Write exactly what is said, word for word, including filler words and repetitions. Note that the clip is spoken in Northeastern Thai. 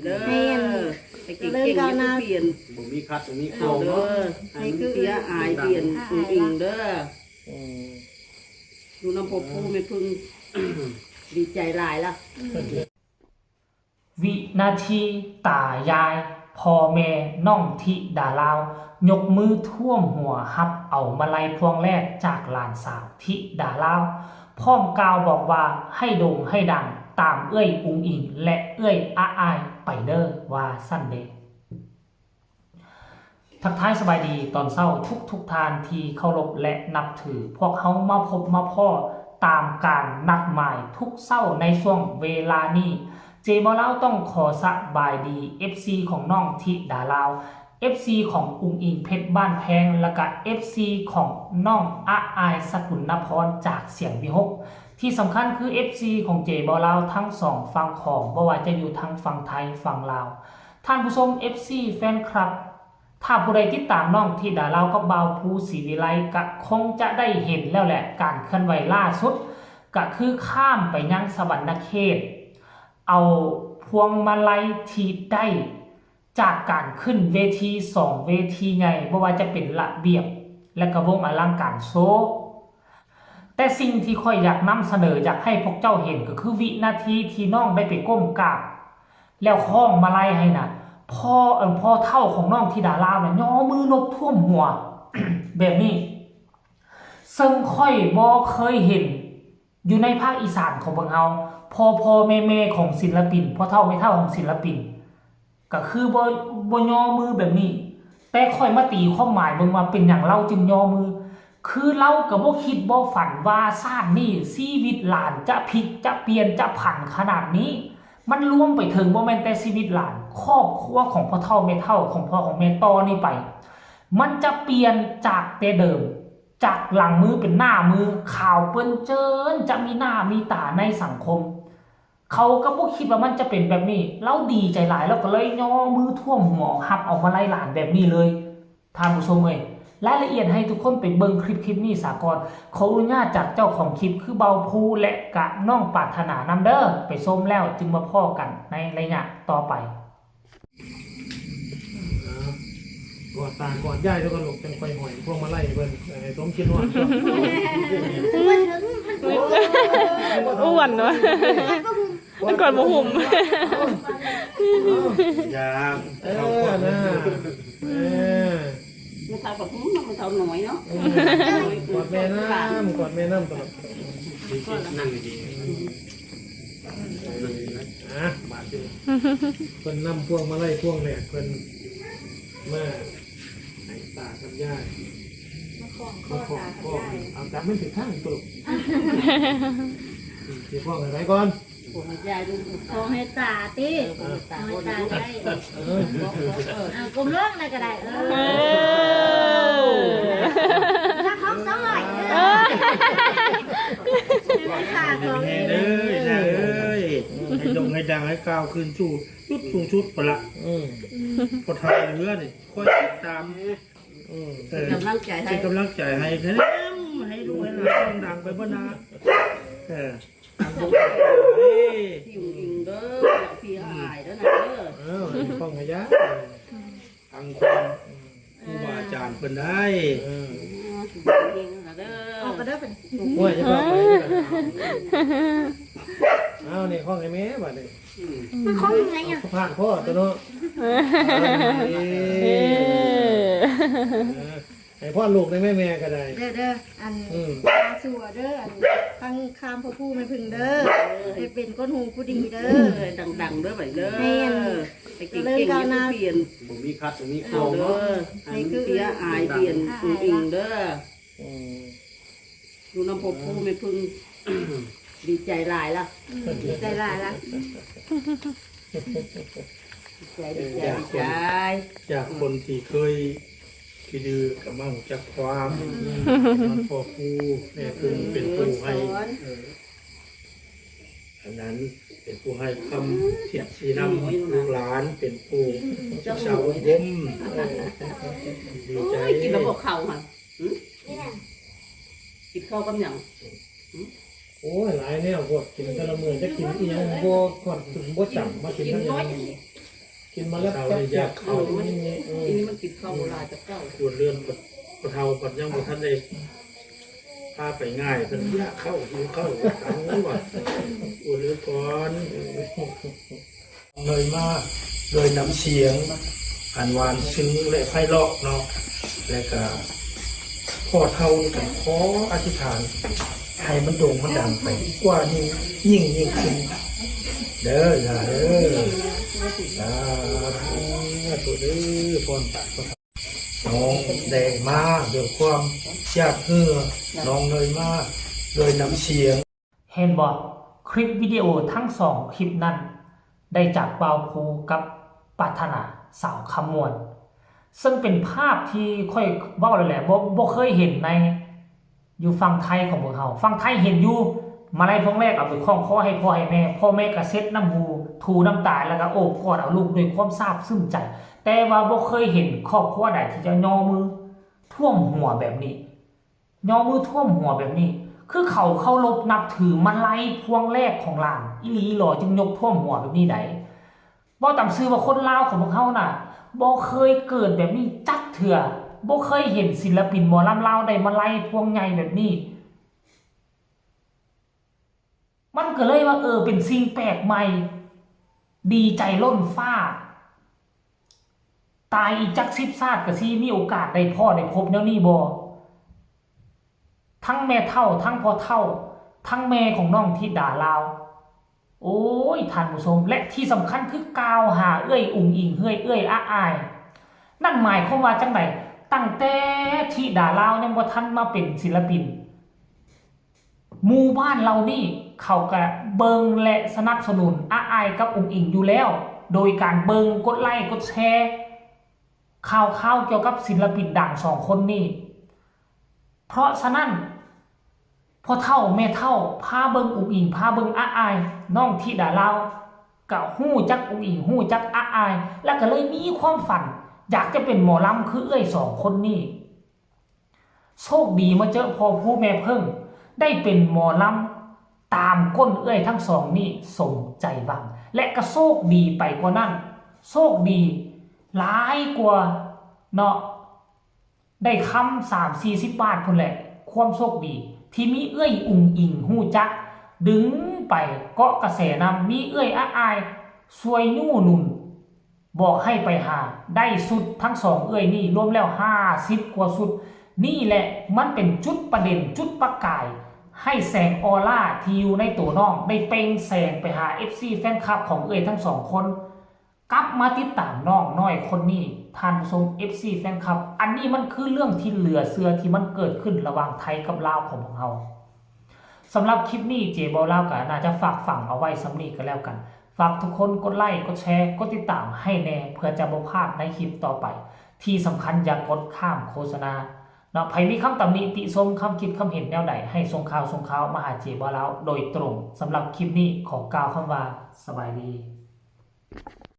เด้อ แม่น ให้เก่งๆ เก่งๆ อย่าเปลี่ยน บ่มีคัดบ่มีคลองเนาะ เด้อ ให้มันเสียอายเปลี่ยน อ่า อุ้งอิงเด้อ อืม อยู่นำพ่อปู่แม่พึ่ง ดีใจหลายละ วินาทีตายาย พ่อแม่น้องธิดาลาว ยกมือท่วมหัวฮับเอามาลัยพวงแรกจากหลานสาวธิดาลาว พร้อมกล่าวบอกว่าให้โด่งให้ดังตามเอื้อยอุ๋งอิ๋งและเอื้อยอาอายไปเด้อ ว่าซั่นเด้ ทักทายสบายดีตอนเช้าทุกๆ ท่านที่เคารพและนับถือ พวกเฮามาพบมาพ้อตามการนัดหมายทุกเช้าในช่วงเวลานี้ เจบ่าวลาวต้องขอสบายดี เอฟซี ของน้องธิดาลาว เอฟซี ของอุ๋งอิ๋งเพชรบ้านแพง และกะ เอฟซี ของน้องอาอายสกุลนพรจากเสียงวิหค ที่สำคัญคือ เอฟซี ของเจบ่าวลาวทั้งสองฝั่งของ บ่ว่าจะอยู่ทางฝั่งไทยฝั่งลาว ท่านผู้ชม เอฟซี แฟนคลับ ถ้าผู้ใดติดตามน้องธิดาลาวกับบ่าวภูศรีวิไลกะคงจะได้เห็นแล้วแหละ การเคลื่อนไหวล่าสุด กะคือข้ามไปยังสะหวันนะเขต เอาพวงมาลัยที่ได้จากการขึ้นเวทีสองเวทีใหญ่ บ่ว่าจะเป็นระเบียบ และกะวงอลังการโชว์ แต่สิ่งที่ข้อยอยากนำเสนอ อยากให้พวกเจ้าเห็นก็คือวินาทีที่น้องได้ไปก้มกราบ แล้วคล้องมาลัยให้น่ะ พ่อ เอิ่ม พ่อเฒ่าของน้องธิดาลาวน่ะ ย่อมือลบท่วมหัว แบบนี้ ซึ่งข้อยบ่เคยเห็น อยู่ในภาคอีสานของพวกเฮา พ่อพ่อแม่แม่ของศิลปิน พ่อเฒ่าแม่เฒ่าของศิลปิน ก็คือบ่ บ่ย่อมือแบบนี้ แต่ข้อยมาตีความหมายเบิ่งว่าเป็นหยังเลาจึงย่อมือ คือเลาก็บ่คิดบ่ฝันว่าชาตินี้ชีวิตหลานจะพลิกจะเปลี่ยนจะผันขนาดนี้ มันรวมไปถึงบ่แม่นแต่ชีวิตหลาน ครอบครัวของพ่อเฒ่าแม่เฒ่าของพ่อของแม่ต่อนี้ไป มันจะเปลี่ยนจากแต่เดิม จากหลังมือเป็นหน้ามือ ขาวเปิ้นเจิน จะมีหน้ามีตาในสังคม เขาก็บ่คิดว่ามันจะเป็นแบบนี้ เลาดีใจหลาย เลาก็เลยย่อมือท่วมหัวฮับเอามาลัยหลานแบบนี้เลย ท่านผู้ชมเอ้ย รายละเอียดให้ทุกคนไปเบิ่งคลิป คลิปนี้ซะก่อน ขออนุญาตจากเจ้าของคลิปคือบ่าวภูและกะน้องปรารถนานำเด้อ ไปชมแล้วจึงมาพ้อกันในระยะต่อไป อ่ากอดตากอดยายแล้วก็ลูก จังค่อยห้อยพวงมาลัยเพิ่น เอ่อ ให้สมคิดฮอด อ้วนเนาะ มันกอดบ่หุ้ม อย่า เออ นะ เออ มันเท่ากับหุ้มเนาะ มันเท่าน้อยเนาะ เออ กอดแม่นำ กอดแม่นำตลอด นั่งดีๆ นั่งดีๆ อ่ะ บาดนี้ เพิ่นนำพวงมาลัยพวงแรกเพิ่นมาให้ตากับยาย มาคล้องคอ มาคล้องคอ ตากับยาย เอาจับมันถือข้างตัวลูก สิคล้องให้ไผก่อน ผมให้ยายดู คล้องให้ตาติ เออ คล้องให้ตา คล้องให้ตาได้ เออ อ่ะ ก้มลงเลยก็ได้ เออ เออ มาคล้องสองร้อย เออ เออ ให้ตาคล้อง แฮงเด้อ นะเอ้ย ให้โด่งให้ดัง ให้ก้าวขึ้นสู่จุดสูงสุดพุ้นละ อืม พอเฒ่าเหลือนี่ คอยติดตาม อืม เออ เป็นกำลังใจให้ เป็นกำลังใจให้ ให้ลูกให้หลานดังไปเบิดนะ เออ พี่อุ๋งอิ๋งเด้อ พี่อ้ายเด้อนะเด้อ เออ ให้ฟังให้ยาย ฟังความ ครูบาอาจารย์เพิ่นได้ เออ พี่อุ๋งอิ๋งนะเด้อ ออกก็เด้อเป็น โอ้ย อย่าพาไปเลย เอานี่ คล้องให้แม่บัดนี้ อืม มันคล้องยังไงอะ ผ่านพ่อตัวเนาะ เออ เออ ให้พ่อลูกได้แม่ แม่ก็ได้ เด้อ เด้อ อัน อืม ตาสัวเด้อ อัน ทั้งข้ามพ่อผู้แม่พึ่งเด้อ เออ ให้เป็นคนหูผู้ดีเด้อ เออ ดังๆ เด้อบัดเด้อ แม่น ให้เก่งๆ เจริญก้าวหน้า อย่าเปลี่ยน บ่มีคัดบ่มีคลองเนาะ เออ ให้มันเสียอายเปลี่ยน อ่า อุ๋งอิ๋งเด้อ อืม อยู่นำพ่อปู่แม่พึ่ง ดีใจหลายละ อืม ดีใจหลายละ ดีใจ ดีใจ จากคน ดีใจ จากคนที่เคยขี้ดื้อก็มารู้จักความ อืม นำพ่อปู่แม่พึ่งเป็นผู้ให้ สอน เออ อันนั้นเป็นผู้ให้คำทิศชี้นำลูกหลาน เป็นผู้ อืม ศึกษาอบรม เออ ดีใจ โอ้ย กินแล้วบ่เข้าหั่น หึ กินข้าวกับหยัง หึ โอ้ย หลายแนวโพด กินแต่ละมื้อจะกินอีหยังบ่ ฮอดบ่จำ มากิน กินน้อย นำหยัง นี่ กินมาแล้ว เขาเลยอยากเข้า เออมัน นี่นี่อืม อันนี้มันกินข้าวโบราณจะเก่า ปวดเรือนปวดปวดเท้าปวดยังบ่ทันได้พาไปง่ายเพิ่นอยากเข้าหิวเข้าตังว่าปวดเรือนก่อนเลยมาโดยน้ำเสียงอันหวานซึ้งและไพเราะเนาะ และก็พ่อเฒ่านี่ก็ขออธิษฐาน ให้มันโด่งมันดังไปกว่านี้ยิ่งยิ่งขึ้น เด้ออย่าเด้อสาธุเด้อพรปากพรน้องได้มาด้วยความอยากเฮือน้องเลยมาด้วยน้ำเสียง เห็นบ่ คลิปวิดีโอทั้งสองคลิปนั้น ได้จากบ่าวภูกับปรารถนาสาวคำมวล ซึ่งเป็นภาพที่ค่อยเว้าเลยแหละบ่บ่เคยเห็นใน อยู่ฝั่งไทยของพวกเฮาฝั่งไทยเห็นอยู่มาลัยพวงแรกเอาไปคล้องคอให้พ่อให้แม่ พ่อแม่ก็เช็ดน้ำหู ถูน้ำตาแล้วก็โอบกอดเอาลูกด้วยความซาบซึ้งใจ แต่ว่าบ่เคยเห็นครอบครัวใดที่จะย่อมือท่วมหัวแบบนี้ ย่อมือท่วมหัวแบบนี้ คือเขาเคารพนับถือมาลัยพวงแรกของหลานอีหลีหรอจึงยกท่วมหัวแบบนี้ได้ เว้าตามซื่อว่าคนลาวของพวกเฮาน่ะบ่เคยเกิดแบบนี้จักเทื่อ บ่เคยเห็นศิลปินหมอลำลาวได้มาลัยพวงใหญ่แบบนี้ มันก็เลยว่า เออ เป็นสิ่งแปลกใหม่ ดีใจล้นฟ้า ตายอีกจักสิบชาติก็สิมีโอกาสได้พ้อได้พบแนวนี้บ่ ทั้งแม่เฒ่า ทั้งพ่อเฒ่า ทั้งแม่ของน้องธิดาลาว โอ้ย ท่านผู้ชม และที่สำคัญคือกล่าวหาเอื้อยอุ๋งอิ๋ง เอื้อย เอื้อยอะอาย นั่นหมายความว่าจังใด ตั้งแต่ธิดาลาวยังบ่ทันมาเป็นศิลปิน หมู่บ้านเหล่านี้เขาก็เบิ่งและสนับสนุนอะอายกับอุ๋งอิ๋งอยู่แล้ว โดยการเบิ่ง กดไลค์ กดแชร์ ข่าวๆ เกี่ยวกับศิลปินดังสองคนนี้ เพราะฉะนั้น พ่อเฒ่าแม่เฒ่าพาเบิ่งอุ๋งอิ๋ง พาเบิ่งอะอาย น้องธิดาลาว ก็ฮู้จักอุ๋งอิ๋ง ฮู้จักอะอาย แล้วก็เลยมีความฝัน อยากจะเป็นหมอลำคือเอื้อยสองคนนี้ โชคดีมาเจอพ่อภูแม่เพิ่ง ได้เป็นหมอลำตามก้นเอื้อยทั้งสองนี่สมใจหวัง และก็โชคดีไปกว่านั้น โชคดีหลายกว่าเนาะ ได้คำสามสี่สิบบาทพุ้นแหละ ความโชคดี ที่มีเอื้อยอุ๋งอิ๋งฮู้จัก ดึงไปเกาะกระแสนำ มีเอื้อยอะอาย ช่วยยู้หนุน บอกให้ไปหา ได้ชุดทั้งสองเอื้อยนี่รวมแล้วห้าสิบกว่าชุด นี่แหละมันเป็นจุดประเด็นจุดประกาย ให้แสงออร่าที่อยู่ในตัวน้องได้เปล่งแสงไปหา เอฟซี แฟนคลับของเอื้อยทั้งสองคน กลับมาติดตามน้องน้อยคนนี้ ท่านผู้ชม เอฟซี แฟนคลับ อันนี้มันคือเรื่องที่เหลือเชื่อที่มันเกิดขึ้นระหว่างไทยกับลาวของพวกเรา สำหรับคลิปนี้เจบอลลาวก็น่าจะฝากฝังเอาไว้ส่ำนี้ก็แล้วกัน ฝากทุกคนกดไลค์กดแชร์กดติดตามให้แน่เพื่อจะบ่พลาดในคลิปต่อไป ที่สำคัญอย่ากดข้ามโฆษณาเนาะ ใผมีคำตำหนิติชมคำคิดคำเห็นแนวใดให้ส่งข่าวส่งข่าวมาหาเจบอลลาวโดยตรง สำหรับคลิปนี้ขอกล่าวคำว่าสบายดี